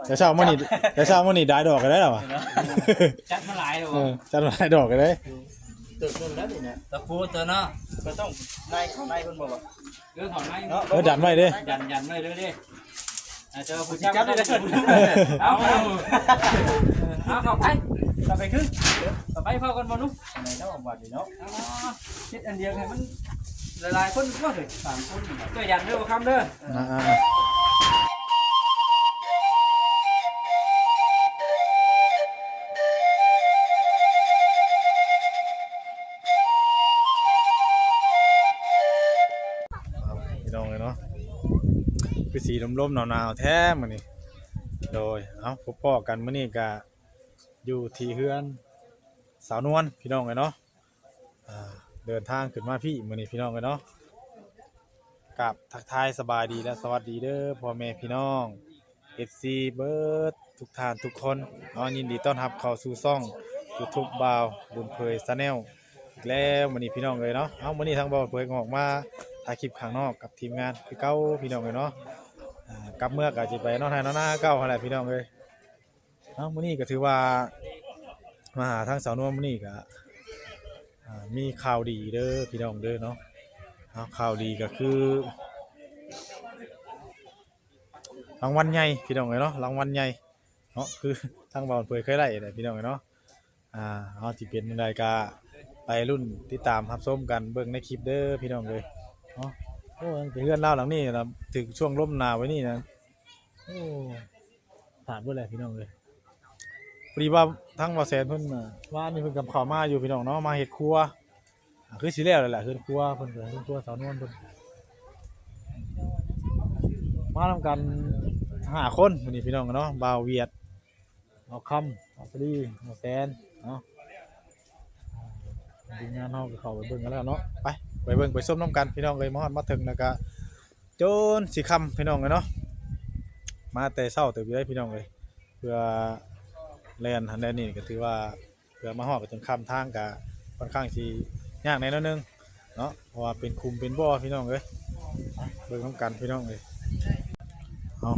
ແຕ່ເຊົ້າມື້ນີ້ ແຕ່ເຊົ້າມື້ນີ້ໄດ້ດອກກໍໄດ້ແລ້ວວ່າ ຈັດມາຫຼາຍແລ້ວ ເອີ ຈັດມາຫຼາຍດອກກໍໄດ້ ເຕີບໜຶ່ງແລ້ວນີ້ນະ ຕະປູຕົວເນາະ ກໍຕ້ອງໄລ່ເຂົ້າໃນເພິ່ນບໍ່ວະ ເອີ ເຂົ້າໃນເນາະ ເອີ ດັນໄວ້ເດ້ ດັນ ດັນໄວ້ເດີ ເອີ ເຈົ້າຜູ້ຈັບໄດ້ເດີ ເອົາ ເອົາເຂົ້າໄປ ເຂົ້າໄປຄືນ ເຂົ້າໄປພ້ອມກັນບໍ່ໜຸ່ມ ອັນໃດເນາະ ບາດນີ້ເນາະ ເຮັດອັນດຽວໃຫ້ມັນຫຼາຍໆຄົນ ໂອ້ຍ ສາມຄົນ ຊ່ວຍດັນເດີ ບໍ່ຄຳເດີ. ອ່າໆ ພີ່ນ້ອງເອີຍເນາະ ຄືຊິລົມໆໜາວໆແທ້ມື້ນີ້ ໂດຍ ເອົ້າ ພົບພໍ້ກັນມື້ນີ້ກະຢູ່ທີ່ເຮືອນ ສາວນວນ ພີ່ນ້ອງເອີຍເນາະ ອ່າ ເດີນທາງຂຶ້ນມາພີ້ມື້ນີ້ ພີ່ນ້ອງເອີຍເນາະ ກາບທັກທາຍສະບາຍດີ ແລະ ສະຫວັດດີເດີພໍ່ແມ່ພີ່ນ້ອງ ເອັຟຊີ ເບິດທຸກທ່ານທຸກຄົນເນາະ ຍິນດີຕ້ອນຮັບເຂົ້າສູ່ຊ່ອງຢູທູບບ່າວບຸນເຜີຍ Channel ອີກແລ້ວມື້ນີ້ ພີ່ນ້ອງເອີຍເນາະ ເອົ້າ ມື້ນີ້ທາງບ່າວເຜີຍກໍອອກມາຖ່າຍຄລິບຂ້າງນອກກັບທີມງານຄືເກົ່າ ພີ່ນ້ອງເອີຍເນາະ ອ່າ ກັບເມືອກໍຊິໄປນອນໄຮ່ນອນນາຄືເກົ່າຫັ້ນແຫຼະ ພີ່ນ້ອງເອີຍ. ເອົ້າ ມື້ນີ້ກໍຖືວ່າມາຫາທາງສາວນວນມື້ນີ້ກໍ ອ່າ ມີຂ່າວດີເດີພີ່ນ້ອງເດີເນາະ ເອົາ ຂ່າວດີກໍຄື ລາງວັນໃຫຍ່ພີ່ນ້ອງເອີຍເນາະ ລາງວັນໃຫຍ່ເນາະ ຄືທາງບ່າວເຜີຍເຄີຍໄດ້ແຫຼະ ພີ່ນ້ອງເອີຍເນາະ ອ່າ ເຮົາຊິເປັນຈັ່ງໃດກໍໄປລຸ້ນຕິດຕາມຮັບຊົມກັນເບິ່ງໃນຄລິບເດີພີ່ນ້ອງເອີຍເນາະ ໂອ້ ເຮືອນລາວຫຼັງນີ້ນະ ຖືກຊ່ວງລົມໜາວໄວ້ນີ້ນະ ໂອ້ ຂາດເບິດແຫຼະພີ່ນ້ອງເອີຍ ພໍດີວ່າທາງບ່າວແສນເພິ່ນ ອ່າ ວານນີ້ເພິ່ນກໍເຂົ້າມາຢູ່ພີ່ນ້ອງເນາະ ມາເຮັດຄົວ ອ່າ ຄືຊິແລ້ວແລ້ວແຫຼະ ເຮືອນຄົວເພິ່ນກໍ ເຮືອນຄົວສາວນວນເພິ່ນ ມານຳກັນຫ້າຄົນມື້ນີ້ພີ່ນ້ອງເນາະ ບ່າວຫວຽດ ບ່າວຄຳ ບ່າວສາລີ ບ່າວແສນເນາະ ທີມງານເຮົາກໍເຂົ້າໄປເບິ່ງກັນແລ້ວເນາະ ໄປ ໄປເບິ່ງໄປຊົມນຳກັນພີ່ນ້ອງເອີຍ ມາຮອດມາເຖິງແລ້ວກໍ ຈົນຊິຄ່ຳພີ່ນ້ອງເອີຍເນາະ ມາແຕ່ເຊົ້າເຕີບຢູ່ເດ້ພີ່ນ້ອງເອີຍ ເພື່ອແລ່ນຫັ້ນແລ່ນນີ້ກໍຖືວ່າ ເພື່ອມາຮອດກໍຈົນຄ່ຳ ທາງກໍຂ້ອນຂ້າງຊິຍາກແດ່ໜ້ອຍໜຶ່ງເນາະ ເພາະວ່າເປັນຂຸມເປັນບໍ່ພີ່ນ້ອງເອີຍ ເບິ່ງນຳກັນພີ່ນ້ອງເອີຍ ເອົ້າ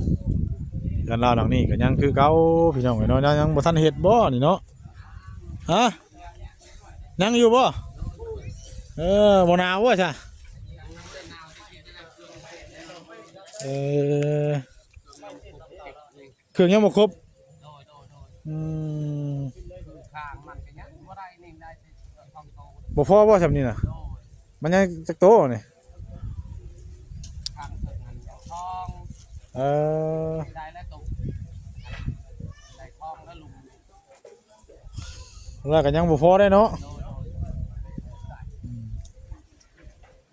ເຮືອນລາວຫຼັງນີ້ກໍຍັງຄືເກົ່າພີ່ນ້ອງເອີຍເນາະ ຍັງ ຍັງບໍ່ທັນເຮັດບໍ່ນີ້ເນາະ ຮະ ຍັງຢູ່ບໍ່ ເອີ ບໍ່ໜາວບໍ່ຊະ ເອີ ເຄື່ອງຍັງບໍ່ຄົບ ໂດຍ ໂດຍ ໂດຍ ອືມ ຂ້າງມັນກໍຍັງບໍ່ໄດ້ນີ້ ໄດ້ແຕ່ສອງໂຕ ບໍ່ພໍບໍ່ຊ່ຳນີ້ນະ ໂດຍ ມັນຍັງຈັກໂຕນີ້ ຂ້າງເທິງຫັ້ນຍັງທອງ ເອີ ໄດ້ແລ້ວໂຕ ໄດ້ທອງແລ້ວລຸງ ແລ້ວກໍຍັງບໍ່ພໍໄດ້ເນາະ ໂດຍ ໂດຍ ອືມ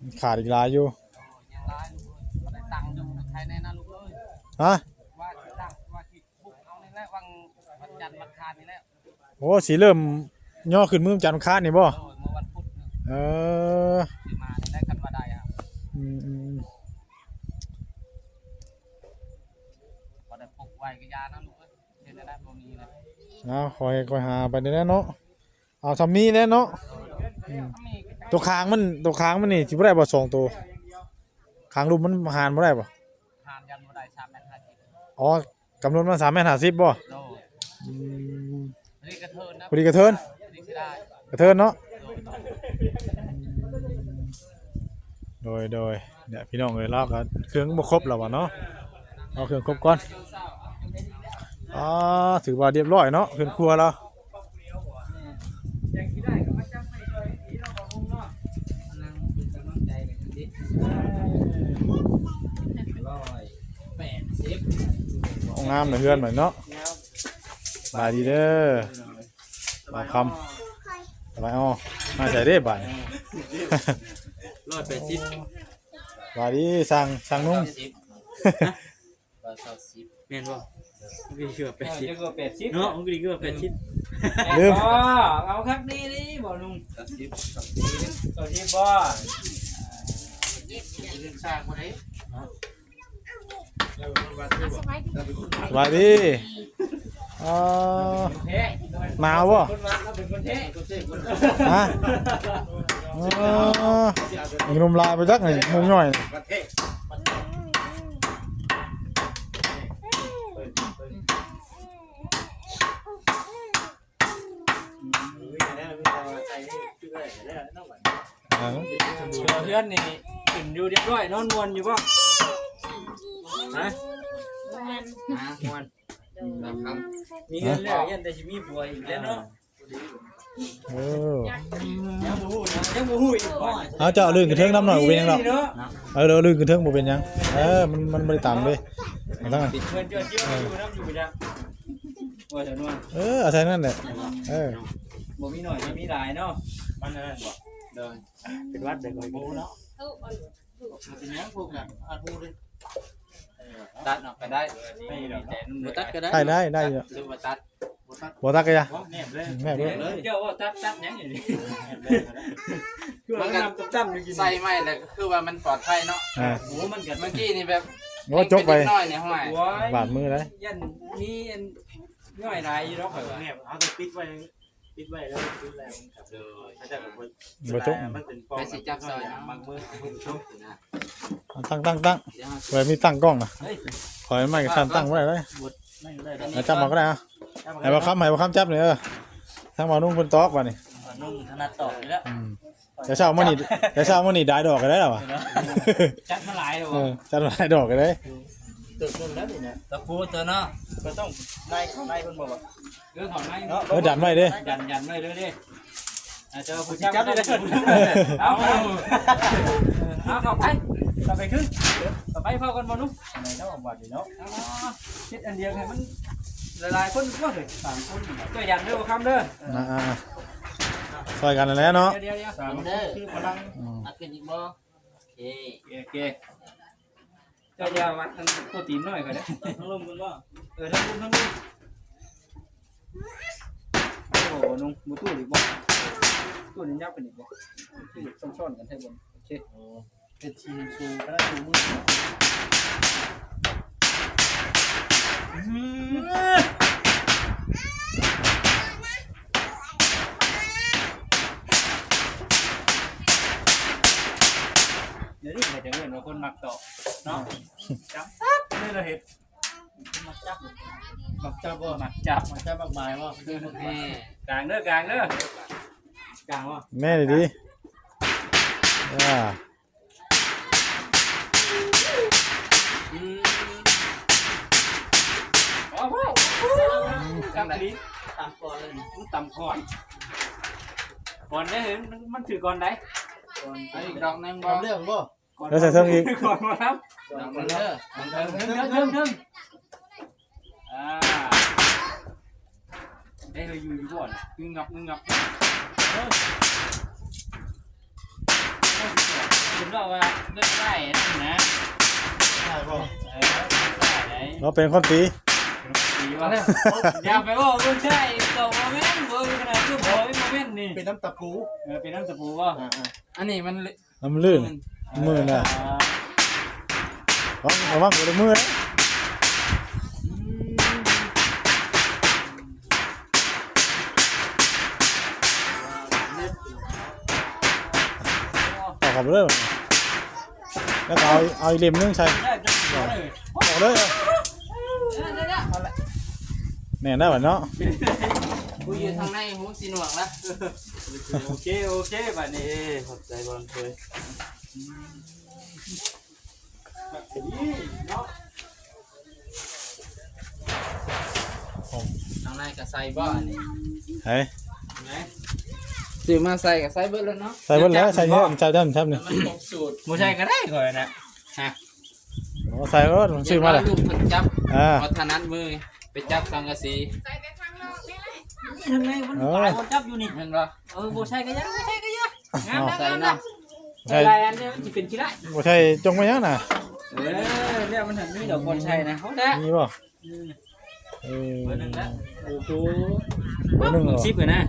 ມັນຂາດອີກຫຼາຍຢູ່ ໂອ້ຍ ຍັງຫຼາຍລູກເອີຍ ບໍ່ໄດ້ຕັ້ງຢູ່ ໃຫ້ແນ່ນະລູກເອີຍ ຮະ ວ່າຊິຕັ້ງ ວ່າຊິບຸກເອົານີ້ແຫຼະ ວັນ ວັນຈັນວັນຄານນີ້ແຫຼະ ໂອ້ ຊິເລີ່ມຍໍຂຶ້ນມື້ວັນຈັນວັນຄານນີ້ບໍ່ ໂອ້ຍ ມື້ວັນພຸດນີ້ ເອີ ຊິມານີ້ແຫຼະ ຄັນວ່າໄດ້ອະ ອືມໆໆ ບໍ່ໄດ້ປົກໄວ້ກໍຢ່ານະລູກເອີຍ ເຮັດໄດ້ບໍ່ມີແລ້ວ ເອົາ ຄ່ອຍ ຄ່ອຍຫາໄປນີ້ແຫຼະເນາະ ເອົາຊ່ຳນີ້ແຫຼະເນາະ ອືມ ໂຕຂ້າງມັນ ໂຕຂ້າງມັນນີ້ຊິບໍ່ໄດ້ບໍ່ສອງໂຕ ຂ້າງລຸ່ມມັນຫານບໍ່ໄດ້ບໍ່ ຫານກັນບໍ່ໄດ້ ສາມແມັດຫ້າສິບ ອໍ ກຳນົດມາສາມແມັດຫ້າສິບບໍ່ ໂດຍ ອືມ ພໍດີກະເທີນນະ ພໍດີກະເທີນ ພໍດີຊິໄດ້ ກະເທີນເນາະ ໂດຍ ໂດຍ ໂດຍ ເນຍ ພີ່ນ້ອງເອີຍ ລາວກໍເຄື່ອງບໍ່ຄົບແລ້ວວ່າເນາະ ເອົາເຄື່ອງຄົບກ່ອນ ອ່າ ຖືວ່າລຽບຮ້ອຍເນາະ ເຮືອນຄົວລາວ ງາມເນາະ ເຮືອນບັດເນາະ ສະບາຍດີເດີ ບ່າວຄຳ ສະບາຍ ເອົາ ມາໃສເດ້ບາດນີ້ ຮ້ອຍແປດສິບ ສະບາຍດີ ຊ່າງ ຊ່າງນຸ່ງ ຮ້ອຍຊາວສິບ ແມ່ນບໍ່? ມັນຄືວ່າແປດສິບ ເອີ ຈັກວ່າແປດສິບເນາະ ມັນຄືວ່າແປດສິບ ລືມ ເອົາຄັກນີ້ນີ້ບໍ່ລຸງ ເກົ້າສິບ ເກົ້າສິບບໍ່? ເລື່ອງສ້າງບໍ່ໄດ້ເນາະ ສະບາຍດີ ເອີ ໜາວບໍ່? ຮະ? ເອີ ໜຸ່ມຫຼາຍບໍ່ຈັກນີ້ ມຸງຍ່ອຍນີ້. ເປີດ ເປີດ ເຮືອນນີ້ຂຶ້ນຢູ່ຮຽບຮ້ອຍ ນອນມ່ວນຢູ່ບໍ່? ຮະ? ມ່ວນ ມ່ວນ ມີເຮືອນແລ້ວ ຢ້ານແຕ່ຊິມີຜົວອີກແລ້ວເນາະ. ເອີ ຍັງບໍ່ຮູ້ ຍັງບໍ່ຮູ້ອີກ. ເອົາ ເຈົ້າເອົາລື່ນຂຶ້ນເທິງນຳໜ້ອຍ ບໍ່ເປັນຫຍັງດອກ. ເອີ ເອົາລື່ນຂຶ້ນເທິງ ບໍ່ເປັນຫຍັງ. ເອີ ມັນ ມັນບໍ່ໄດ້ຕາມເດ້ ທາງນັ້ນ ເພິ່ນເຈົ້າຊິຢູ່ນຳຢູ່ໄປຈັກ. ເອີ ເອົາໃສ່ນັ້ນແຫຼະ. ເອີ ບໍ່ມີໜ້ອຍ ບໍ່ມີຫຼາຍເນາະ. ມັນອັນນັ້ນບໍ່? ໂດຍ ເປັນຫວັດແລ້ວກໍບໍ່ຮູ້ເນາະ. ເປັນຫຍັງພວກນັ້ນ ອັດຫູເດ້. ຕັດອອກກໍໄດ້ ບໍ່ຕັດກໍໄດ້. ໄດ້ ໄດ້ ໄດ້ຢູ່ ຫຼືວ່າຕັດ ບໍ່ຕັດກໍຢ່າ ແນບເລີຍ ແນບເລີຍ. ເຈົ້າວ່າຕັດ ຕັດຫຍັງຢູ່ນີ້? ຄືວ່າມັນກໍໃສ່ໄມ້ແລ້ວ ຄືວ່າມັນປອດໄພເນາະ. ໂອ້ ມັນກໍ ເມື່ອກີ້ນີ້ແບບ ໂອ້ ຈົກໄປ ເດັກນ້ອຍນີ້ ຫ້ວຍ ບາດມືໄດ໋. ຢ້ານມີອັນ ຍ້ອຍຫຼາຍຢູ່ດອກ ຂ້ອຍວ່າ. ແນບ ເຮົາຕ້ອງປິດໄວ້ ປິດໄວ້ແລ້ວ ປິດແລ້ວ ໂດຍ ເຂົາເຈົ້າກໍບໍ່ ບໍ່ຈົກ ມັນເປັນປອມ ໃຜຊິຈັບຊອຍ ບາງມື້ເຮົາບໍ່ຈົກນະ. ຕັ້ງ ຕັ້ງ ຕັ້ງ ເພື່ອມີຕັ້ງກ້ອງນະ. ເຮີ້ຍ ຂ້ອຍໄມ້ກໍສັ່ນ ຕັ້ງບໍ່ໄດ້ເລີຍ. ຈັບເອົາກໍໄດ້ ເອົາ ໃຫ້ບ່າວຄຳ ໃຫ້ບ່າວຄຳຈັບນີ້. ເອີ ທາງບ່າວນຸ່ງເພິ່ນຕອກບາດນີ້ ບ່າວນຸ່ງຖະໜັດຕອກຢູ່ແລ້ວ. ອືມ ແຕ່ເຊົ້າມື້ນີ້ ແຕ່ເຊົ້າມື້ນີ້ດາຍດອກກໍໄດ້ແລ້ວຫວາ? ຈັດມາຫຼາຍແລ້ວ ເອີ ຈັດມາຫຼາຍດອກກໍໄດ້. ເຕີບໜຶ່ງແລ້ວນີ້ນະ ຕະປູຕົວເນາະ ກໍຕ້ອງໄລ່ເຂົ້າໃນເພິ່ນບໍ່ວະ? ເອີ ເຂົ້າໃນເນາະ ເອີ ດັນໄວ້ເດ້ ດັນ ດັນໄວ້ເດີເດ້. ອ່າ ເຈົ້າຜູ້ຈັບ ຈັບໄດ້ເດີ. ເອົາ ເອົາ ເຂົ້າໄປ ເຂົ້າໄປຄືນ ເຂົ້າໄປເຝົ້າກ່ອນບໍ່ໜຸ່ມ. ອັນໃດເນາະ ບາດນີ້ເນາະ ເຮັດອັນດຽວໃຫ້ມັນຫຼາຍໆຄົນ ໂອ້ຍ ສາມຄົນ ຊ່ວຍດັນເດີ ບໍ່ຄຳເດີ. ອ່າໆ ຊ່ອຍກັນນັ້ນແຫຼະເນາະ ດຽວໆ ສາມຄົນຄືພະລັງ. ອືມ ອັດຂຶ້ນອີກບໍ່? ໂອເຄ ໂອເຄ ເຈົ້າຢ່າວັດທາງໂປຣຕີນນ້ອຍຂ້ອຍເດີ. ທາງລຸ່ມພຸ້ນບໍ່? ເອີ ທາງລຸ່ມ ທາງລຸ່ມ. ໂອ້ ໜຸ່ງ ບໍ່ຕູ້ອີກບໍ່? ຕູ້ນີ້ຍາວຂຶ້ນອີກບໍ່? ຄືຊ້ອນໆກັນແທ້ບໍ່? ໂອເຄ ເຮັດຊີນຊູກະໄດ້ຢູ່ມື. ອືມ ດຽວນີ້ເຂົາຈະເອີ້ນວ່າຄົນມັກຕອກເນາະ. ຈັບປັບເລີຍລະເຮັດ ມັກຈັບ ມັກຈັບບໍ່? ມັກຈັບ ມັກຈັບໝາກໝາຍບໍ່? ກາງເດີ ກາງເດີ ກາງບໍ່? ແມ່ນດີ ອ່າ ອືມ ໂອ້ໂຫ ຕຳດີ ຕຳກ່ອນເລີຍ ມັນຕຳກ່ອນ ກ່ອນໄດ໋. ມັນ ມັນຖືກກ່ອນໃດ? ເອົາອີກດອກໜຶ່ງບໍ່? ເລື່ອງບໍ່? ແລ້ວໃສ່ເທິງອີກ ກ່ອນບໍ່ທັນ ດອກໜຶ່ງເດີ ເທິງ ເທິງ ເທິງ ເທິງ ອ່າ ໄດ້ເຮີຍຢູ່ຢູ່ບໍ່? ງຶບງຶບ ເອີ ເຫັນວ່າ ວ່າເລື່ອງໄດ້ນະ ໄດ້ບໍ່? ເອີ ໄດ້ໄດ໋ ເຮົາເປັນຄົນຕີ ເປັນຄົນຕີວ່າ ຢ່າໄປເວົ້າເລື່ອງໄດ້ ກໍບໍ່ແມ່ນ ບໍ່ຂະໜາດຄືບໍ່ແມ່ນນີ້ ເປັນນຳຕະປູ ເອີ ເປັນນຳຕະປູບໍ່? ອ່າໆ ອັນນີ້ມັນ ນ້ຳລື່ນ ມື່ນນະ ລະວັງ ລະວັງມືນະ ຕອກເຂົ້າໄປເລີຍ ແລ້ວກໍເອົາ ເອົາອີກເຫຼັ້ມໜຶ່ງໃສ່ ອອກເລີຍ ແໜ້ນແລ້ວບັດເນາະ ກູຢູ່ທາງໃນຫູຊິໜວກລະ ໂອເຄ ໂອເຄ ບັດນີ້ ເອີ ຂອບໃຈບ່ອນເຄີຍ ເນາະ ທາງໃນກໍໃສ່ບໍ່ອັນນີ້ ເຮີ້ຍ ຊື້ມາໃສ່ກໍໃສ່ເບິດແລ້ວເນາະ ໃສ່ເບິດແລ້ວ ໃສ່ເຍອະ ໃສ່ດຳ ໃສ່ນີ້ ມັນຄົບສູດ ບໍ່ໃສ່ກໍໄດ້ຂ້ອຍນະ ຮະ ໂອ້ ໃສ່ໂລດ ມັນຊື້ມາແລ້ວ ລູກເພິ່ນຈັບ ອ່າ ບໍ່ຖະໜັດມື ໄປຈັບສັງກະສີ ໃສ່ແຕ່ທາງນອກນີ້ແຫຼະ ນີ້ທາງໃນມັນ ເອີ ຫຼາຍຄົນຈັບຢູ່ນີ້ ແມ່ນບໍ່? ເອີ ບໍ່ໃສ່ກໍຢ່າ ບໍ່ໃສ່ກໍຢ່າ ງາມ ງາມ ໃສ່ນະ ໃສ່ຫຼາຍອັນເດ ມັນຊິເປັນຂີ້ຮ້າຍ ບໍ່ໃສ່ຈົ່ງໄວ້ຫຍັງນະ ເອີ ແລ້ວມັນຫັ້ນມີດອກບ່ອນໃສ່ນະ ເຮົາແທ້ ມີບໍ່? ອືມ ເອີ ເບີໜຶ່ງລະ ໂອ້ໂຫ ເບີໜຶ່ງ ເບີສິບນະ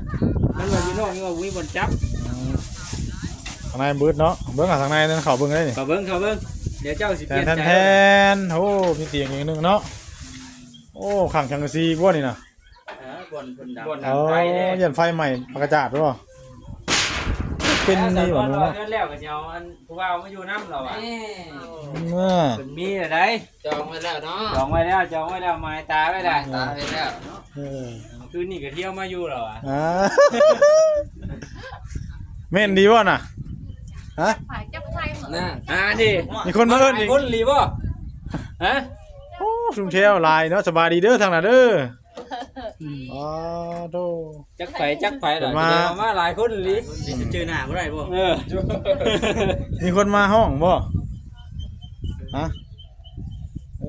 ມັນວ່າຢູ່ນອກນີ້ວ່າບໍ່ມີບ່ອນຈັບ ອືມ ທາງໃນມັນບຶດເນາະ ເບິ່ງ ອ່າ ທາງໃນນັ້ນ ເຂົ້າເບິ່ງໄດ້ນີ້ ເຂົ້າເບິ່ງ ເຂົ້າເບິ່ງ ດຽວເຈົ້າຊິປ່ຽນໃຈ ແທນ ໂອ້ ມີຕຽງອີກໜຶ່ງເນາະ ໂອ້ ຂ້າງສັງກະສີບໍ່ນີ້ນະ ເອີ ບ່ອນເພິ່ນດັງ ບ່ອນດັງໄຟເດ້ ໂອ້ ຢ້ານໄຟໄໝ້ປະກະຈາດບໍ່ ເປັນນີ້ຫວາ ເນາະ ເຮືອນແລ້ວກໍຊິເອົາອັນ ຜູ້ບ່າວມາຢູ່ນຳລາວວ່າ ນີ້ ເພິ່ນມີແລ້ວໃດ໋ ຈອງໄວ້ແລ້ວເນາະ ຈອງໄວ້ແລ້ວ ຈອງໄວ້ແລ້ວ ໝາຍຕາໄວ້ແລ້ວ ໝາຍຕາໄວ້ແລ້ວເນາະ ເອີ ຄືນນີ້ກໍທ່ຽວມາຢູ່ລາວວ່າ ອ່າ ແມ່ນດີບໍ່ນະ ຮະ ຂາຍຈັບໄຂ່ໝົດ ນະ ອ່າ ນີ້ ມີຄົນມາເອີ້ນອີກ ຄົນອີ່ຫຼີບໍ່? ຮະ ໂອ້ ຊຸມແຖວຫຼາຍເນາະ. ສະບາຍດີເດີທາງນັ້ນເດີ. ອໍ ໂທ້ ຈັກໃຜຈັກໃຜລະ ມາ ມາຫຼາຍຄົນອີ່ຫຼີ. ຊິເຈີໜ້າບໍ່ໄດ້ບໍ່? ເອີ ມີຄົນມາຮ້ອງບໍ່? ຮະ ເອີ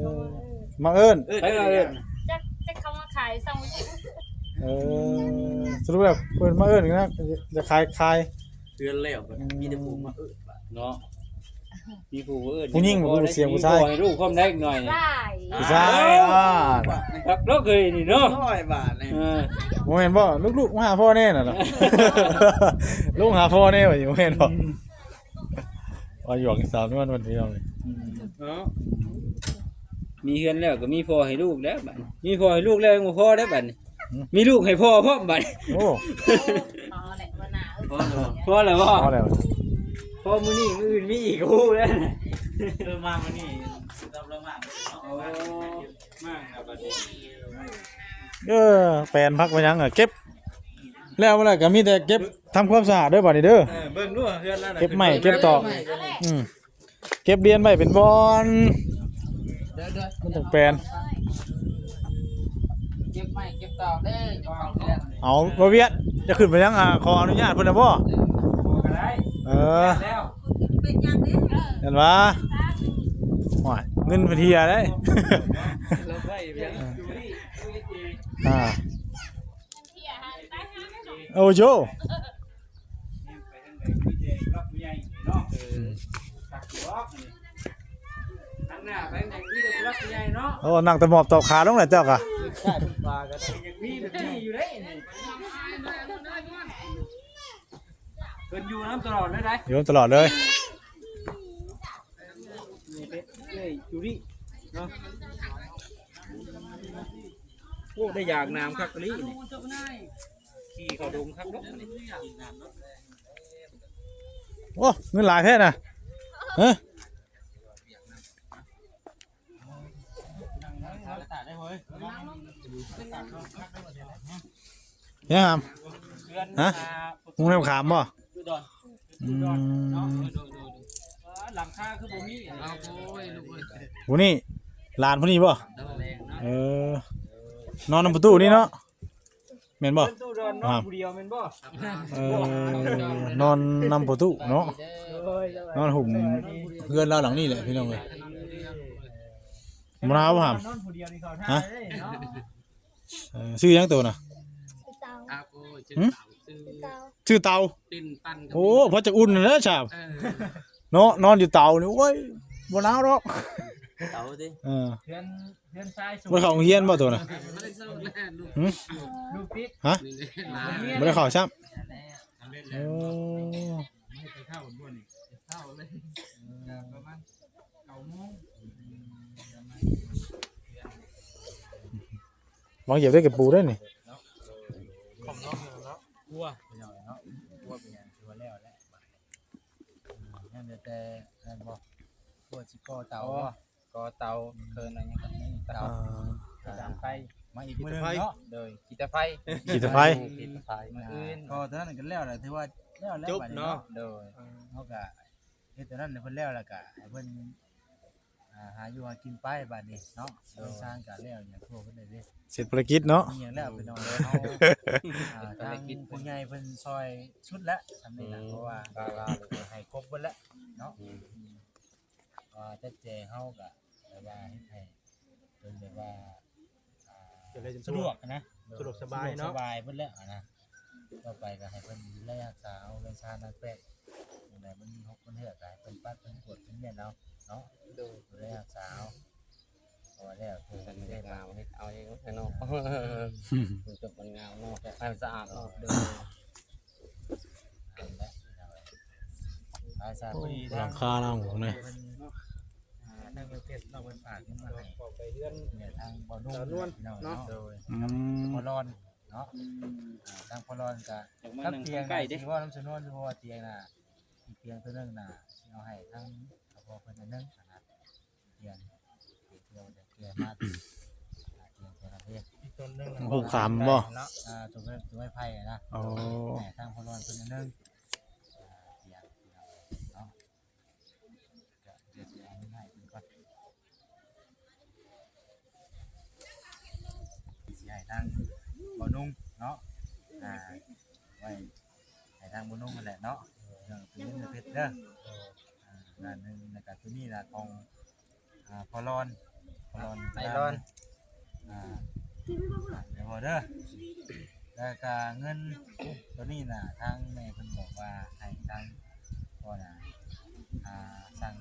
ມາເອີ້ນ ເອີ້ນ ໃຜມາເອີ້ນ? ຈັກ ຈັກເຂົາມາຂາຍຊ່ອງ ເອີ ສະຫຼຸບແລ້ວເພິ່ນມາເອີ້ນນະ ຈະຂາຍ ຂາຍເຮືອນແລ້ວ ອືມ ມີແຕ່ຜູ້ມາເອີ້ນບາດເນາະ. ມີຜູ້ເອີ້ນ ຜູ້ຍິງບໍ່? ຜູ້ຊາຍ ມີພໍ່ໃຫ້ລູກພ້ອມໄດ້ໜ້ອຍ ຜູ້ຊາຍ ອ່າ ຄັກເນາະເຄີຍນີ້ເນາະ ຮ້ອຍບາດນີ້. ເອີ ບໍ່ແມ່ນບໍ່? ລູກໆ ມາຫາພໍ່ແດ່ນັ້ນນະ ລູກຫາພໍ່ແດ່ວ່າ ບໍ່ແມ່ນບໍ່? ອືມ ວ່າຢອກສາວນວນ ເພິ່ນພີ່ນ້ອງເອີຍ ເນາະ. ມີເຮືອນແລ້ວກໍມີພໍ່ໃຫ້ລູກແລ້ວບາດນີ້ ມີພໍ່ໃຫ້ລູກແລ້ວຍັງບໍ່ພໍເດ້ບາດນີ້ ອືມ ມີລູກໃຫ້ພໍ່ພ້ອມບາດນີ້. ໂອ້ ພໍແລ້ວບໍ່? ພໍແລ້ວບໍ່? ພໍແລ້ວ ພໍມື້ນີ້ມື້ອື່ນມີອີກ ຮູ້ແລ້ວ. ເອີ ມາມື້ນີ້ ເອີ ມາແລ້ວບາດນີ້ ເອີ ແປນຜັກໄປຫຍັງ ເກັບແລ້ວ ແລ້ວກໍມີແຕ່ເກັບ ທຳຄວາມສະອາດເດີບາດນີ້ເດີ. ເອີ ເບິ່ງດູເຮືອນລາວນະ ເກັບໄມ້ເກັບຕອກ ອືມ ເກັບລຽນໄວ້ເປັນບ່ອນ ເດີໆ ມັນຕ້ອງແປນ ເກັບໄມ້ເກັບຕອກເດີ ເຈົ້າຂອງເຮືອນ. ເອົາ ບໍ່ວຽດ ຈະຂຶ້ນໄປຫຍັງ? ອ່າ ຂໍອະນຸຍາດເພິ່ນໄດ້ບໍ່? ເອີ ບໍ່ກໍໄດ້ ເອີ ແລ້ວ ເຫັນວ່າ ໂອ້ຍ ເງິນເພິ່ນເຫຍເດ້ ລາວໄດ້ຫຍັງ ອ່າ ໂອ້ໂຫ ໂອ້ ນັ່ງແຕ່ໝອບຕອບຂາລົງແຫຼະເຈົ້າກະ ເພິ່ນຢູ່ນຳຕະຫຼອດເລີຍ ຢູ່ນຳຕະຫຼອດເລີຍ. ນີ້ເປັນເອື້ອຍຈູລິເນາະ. ໂອ້ ໄດ້ຢາກໜາມຄັກອີ່ຫຼີນີ້ ຂີ່ເຂົ້າດົງຄັກເນາະ. ໂອ້ ເງິນຫຼາຍແທ້ນະ ຮະ ເຮັດຫຍັງ? ຮະ? ມຸງນ້ຳຂາມບໍ່? ອືມ ຫຼັງຄາຄືບໍ່ມີ ຜູ້ນີ້ ຫຼານຜູ້ນີ້ບໍ່? ເອີ ນອນນຳປະຕູນີ້ເນາະ ແມ່ນບໍ່? ນອນຜູ້ດຽວແມ່ນບໍ່? ເອີ ນອນນຳປະຕູເນາະ ນອນຫຸ້ມເຮືອນລາວຫຼັງນີ້ແຫຼະພີ່ນ້ອງເອີຍ. ບໍ່ໜາວບໍ່ຫາມ? ຮະ? ເອີ ຊື່ຫຍັງໂຕນະ? ຊື່ເຕົາ ຫຶ? ຊື່ເຕົາ ຊື່ເຕົາ. ໂອ້ ພໍຈະອຸ່ນແລ້ວຊາບ ເອີ ເນາະ ນອນຢູ່ເຕົານີ້ ໂອ້ຍ ບໍ່ໜາວດອກ ເຕົາຕິ. ເອີ ເຮືອນ ເຮືອນຊາຍສູງ ບໍ່ໄດ້ເຂົ້າໂຮງຮຽນບໍ່ໂຕນະ? ຫຶ? ລູກຕິດ ຮະ? ບໍ່ໄດ້ເຂົ້າຊ້ຳ. ໂອ້ ເຂົ້າເລີຍ ປະມານເກົ້າໂມງ. ວາງຢຽບໄດ້ກະປູໄດ້ນີ້ ເນາະ ຂອງນ້ອງເນາະ ຄົວເນາະ ຄົວເປັນຫຍັງຄືວ່າແລ້ວແຫຼະ ຍັງເຫຼືອແຕ່ນັ້ນບໍ່ ຄົວຊິກໍ່ເຕົາບໍ່ ກໍ່ເຕົາ ເຄີນອັນຫຍັງກໍຍັງອີກເຕົາ ອ່າ ດາງໄຟ ມາອີກມື້ໜຶ່ງເນາະ ໂດຍ ຂີ້ຕາໄຟ ຂີ້ຕາໄຟ ຂີ້ຕາໄຟ ມື້ອື່ນ ກໍຕອນນັ້ນກໍແລ້ວແຫຼະ ຖືວ່າແລ້ວແລ້ວ ຈົບເນາະ ບາດນີ້ເນາະ ໂດຍ ອ່າ ເຮົາກໍ ເຮັດຕົວນັ້ນໃຫ້ເພິ່ນແລ້ວ ແລ້ວກະໃຫ້ເພິ່ນ ອ່າ ຫາຢູ່ຫາກິນໄປບາດນີ້ເນາະ ໂດຍ ເຮືອນຊານກະແລ້ວຫຍັງທົ່ວເພິ່ນໄດ້ເດ້ ເສັດພາລະກິດເນາະ ມີຫຍັງແລ້ວໄປນອນເລີຍເຮົາ ອ່າ ທາງຜູ້ໃຫຍ່ເພິ່ນຊ່ອຍສຸດແລ້ວ ຊ່ຳນີ້ນະ ອືມ ເພາະວ່າ ອືມ ໃຫ້ຄົບເບິດແລ້ວເນາະ ອືມ ອືມ ວ່າຈັດແຈງເຮົາກະແບບວ່າເຮັດໃຫ້ ເປັນແບບວ່າ ອ່າ ສະດວກນະ ສະດວກສະບາຍເນາະ ສະດວກສະບາຍເບິດແລ້ວນະ ຕໍ່ໄປກໍໃຫ້ເພິ່ນດູແລຮັກສາເອົາເຮືອນຊານນາງແປ້ງ ອັນໃດມັນຫົກມັນເຫືອກກໍໃຫ້ເພິ່ນປັດເພິ່ນກວດເພິ່ນແມ່ນເອົາເນາະ ໂດຍ ດູແລຮັກສາເອົາ ເພາະວ່າແລ້ວເພິ່ນກໍໄດ້ມາເຮັດເອົາເອງເນາະ ມັນຈົບມັນງາມເນາະ ໃຫ້ມັນສະອາດເນາະ ໂດຍ ໂອ້ ຫຼັງຄາຫຼັງນີ້ ອ່າ ທາງເມືອງເພັດເນາະ ເພິ່ນຝາກເງິນມາໃຫ້ ເຂົ້າໄປເຮືອນ ເນຍ ທາງບໍ່ນຸ່ງ ສາວນວນເນາະ ເນາະ ໂດຍ ອືມ ພໍ່ລອນເນາະ ອືມ ອ່າ ທາງພໍ່ລອນກະ ຢາກມານັ່ງໃກ້ເດ້ ກັບຕຽງນະ ຊິເວົ້ານຳສາວນວນຢູ່ ເພາະວ່າຕຽງນະ ອີກຕຽງຕົວໜຶ່ງນະ ຊິເອົາໃຫ້ທາງພໍ່ເພິ່ນອັນໜຶ່ງນະ ຕຽງ ຕຽງເດີຍວ ຕຽງມາ ອ່າ ຕຽງຕົວນັ້ນເດ້ ອີກຕົວໜຶ່ງນະ ຮູບຂາມບໍ່? ເນາະ ອ່າ ຕົວໄມ້ ຕົວໄມ້ໄຜ່ນະ ໂອ້ ໃຫ້ທາງພໍ່ລອນເພິ່ນອັນໜຶ່ງ ອ່າ ຕຽງ ເນາະ ທາງບໍ່ນຸ່ງເນາະ ອ່າ ໄວ້ໃຫ້ທາງບໍ່ນຸ່ງຫັ້ນແຫຼະເນາະ ເລື່ອງເປັນເງິນເປັນເພັດເດີ ອ່າ ດ້ານໜຶ່ງ ແລ້ວກະໂຕນີ້ລະຂອງ ອ່າ ພໍ່ລອນ ພໍ່ລອນ ໄອລອນ ອ່າ ດຽວເດີ ແລ້ວກະເງິນໂຕນີ້ນະ ທາງແມ່ເພິ່ນບອກວ່າໃຫ້ທາງພໍ່ນະ ອ່າ ສັ່ງ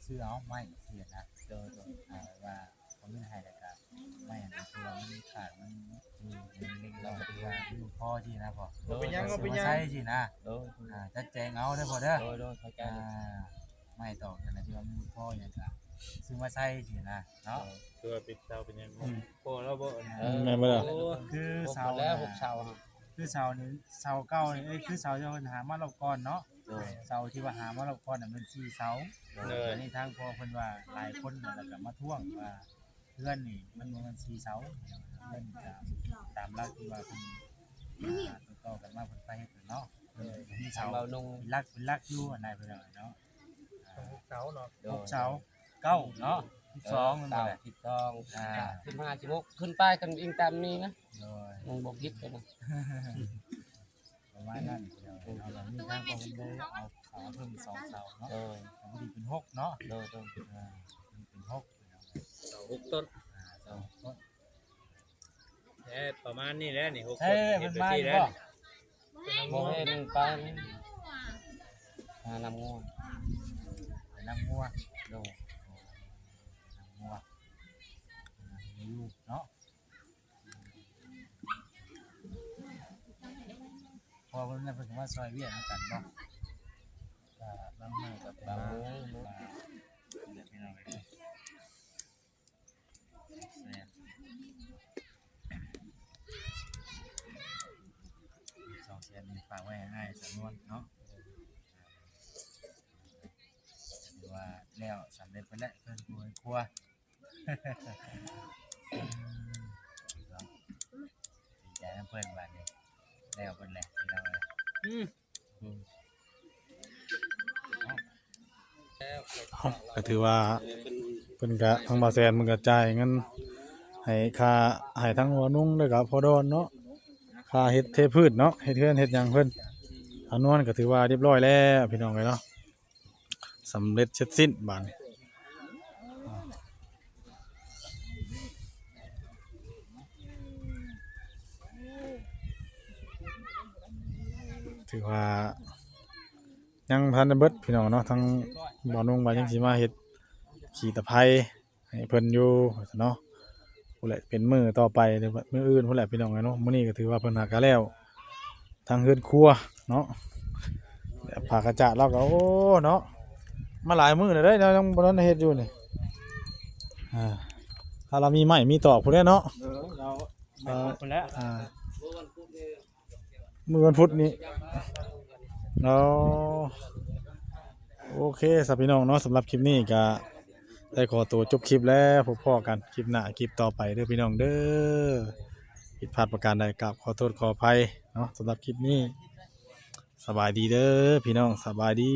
ຊື້ເອົາໄມ້ເສຍນະ ໂດຍ ໂດຍ ອ່າ ວ່າເອົາເງິນໃຫ້ ແລ້ວກະໄມ້ອັນທີ່ວ່າມັນຂາດ ມັນ ອືມ ມັນເລັກນ້ອຍ ທີ່ວ່າມັນບໍ່ພໍຊີ້ນະພໍ່ ໂດຍ ເອົາໄປໃຊ້ຊີ້ນະ ໂດຍ ອ່າ ຈັດແຈງເອົາເດີພໍ່ເດີ ໂດຍ ໂດຍ ເຂົ້າໃຈ ອ່າ ໄມ້ຕອກຫັ້ນນະ ທີ່ວ່າມັນບໍ່ພໍຫຍັງກະຊື້ມາໃສ່ຊີ້ນະເນາະ ເອີ ຄືວ່າເປັນເສົາເປັນຫຍັງ ອືມ ພໍແລ້ວບໍ່ ເອີ ແມ່ນບໍ່ລະ ໂອ້ ຄືເສົາ ແລ້ວຫົກເສົາ ຄືເສົານີ້ ເສົາເກົ່ານີ້ ເອີ ຄືເສົາທີ່ເພິ່ນຫາມາລອບກ່ອນເນາະ ໂດຍ ເສົາທີ່ວ່າຫາມາລອບກ່ອນນະແມ່ນສີ່ເສົາ ໂດຍ ອັນນີ້ທາງພໍ່ເພິ່ນວ່າຫຼາຍຄົນນະ ແລ້ວກະມາທ້ວງວ່າເຮືອນນີ້ມັນບໍ່ແມ່ນສີ່ເສົາ ເຮືອນກະຕາມຫຼັກທີ່ວ່າເພິ່ນ ອ່າ ຕໍ່ໆກັນມາເພິ່ນໄປເຮັດເນາະ ເອີ ມີເສົາ ເສົາເປັນຫຼັກ ເປັນຫຼັກຢູ່ ອັນໃດເພິ່ນວ່າເນາະ ອ່າ ຫົກເສົາເນາະ ຫົກເສົາ ເກົ້າເນາະ ສິບສອງ ເອີ ເກົ້າ ສິບສອງ ອ່າ ສິບຫ້າ ສິບຫົກ ຂຶ້ນໄປກັນອີງຕາມນີ້ນະ ໂດຍ ມັນບໍ່ຜິດກັນນະ ປະມານນັ້ນ ເອີ ເຮົາກໍມີທາງຄອມເພິວເຕີເອົາເສົາເພີ່ມສອງເສົາເນາະ ໂດຍ ກໍພໍດີເປັນຫົກເນາະ ໂດຍ ໂດຍ ອ່າ ເປັນຫົກ ເສົາຫົກຕົ້ນ ອ່າ ເສົາຫົກຕົ້ນ ເອີ ປະມານນີ້ແຫຼະນີ້ ຫົກ ໃຊ່ ຄົນເຮັດໄປຊີ້ແຫຼະ ບໍ່ເຫັນໄປ ຫານ້ຳງົວ ໄປນ້ຳງົວ ໂດຍ ນ້ຳງົວ ອ່າ ຢູ່ເນາະ ເພາະວ່າເພິ່ນ ເພິ່ນກໍມາຊ່ອຍວຽກນຳກັນເນາະ ກໍບາງມື້ກໍເປັນ ບາງມື້ ອ່າ ເປັນແບບນີ້ເນາະ ແສນ ສອງແສນນີ້ຝາກໄວ້ໃຫ້ອ້າຍສຳນວນເນາະ ຖືວ່າແລ້ວສຳເລັດໄປແລ້ວ ເຮືອນຄົວ ເຮືອນຄົວ ເນາະ ດີໃຈນຳເພິ່ນບາດນີ້ ແລ້ວເພິ່ນແຫຼະ ພີ່ນ້ອງເອີຍ ອືມ ອືມ ເອົ້າ ກໍຖືວ່າເພິ່ນກະ ທາງບ່າວແສນເພິ່ນກະຈ່າຍເງິນໃຫ້ຄ່າ ໃຫ້ທັງພໍ່ນຸ່ງ ແລ້ວກະພໍ່ດອນເນາະ ຄ່າເຮັດເທພື້ນເນາະ ເຮັດເຮືອນເຮັດຫຍັງເພິ່ນ ອານວນກໍຖືວ່າຮຽບຮ້ອຍແລ້ວ ພີ່ນ້ອງເອີຍເນາະ ສຳເລັດເສັດສິ້ນບາດນີ້ ຖືວ່າຍັງບໍ່ທັນໄດ້ເບິດ ພີ່ນ້ອງເນາະ ທາງບ່າວນຸ່ງວ່າຍັງຊິມາເຮັດຂີ້ຕະໄພໃຫ້ເພິ່ນຢູ່ເນາະ ພຸ້ນແຫຼະ ເປັນມື້ຕໍ່ໄປ ຫຼືວ່າມື້ອື່ນພຸ້ນແຫຼະ ພີ່ນ້ອງເອີຍເນາະ ມື້ນີ້ກໍຖືວ່າເພິ່ນຫາກະແລ້ວ ທາງເຮືອນຄົວເນາະ ແບບຜ້າກະຈາດລາວກໍ ໂອ້ ເນາະ ມາຫຼາຍມື້ແລ້ວເດ້ ເນາະ ຍັງບໍ່ທັນໄດ້ເຮັດຢູ່ນີ້ ອ່າ ຖ້າລາວມີໄມ້ມີຕອກພຸ້ນແຫຼະເນາະ ເອີ ລາວໄມ້ຕອກພຸ້ນແຫຼະ ອ່າ ມື້ວັນພຸດນີ້ ເນາະ ໂອເຄຊະ ພີ່ນ້ອງເນາະ ສຳລັບຄລິບນີ້ກໍ ໄດ້ຂໍຕົວຈົບຄລິບແລ້ວ ພົບພໍ້ກັນຄລິບໜ້າຄລິບຕໍ່ໄປເດີພີ່ນ້ອງເດີ ຜິດພາດປະການໃດກາບຂໍໂທດຂໍອະໄພເນາະ ສຳລັບຄລິບນີ້ ສະບາຍດີເດີພີ່ນ້ອງ ສະບາຍດີ.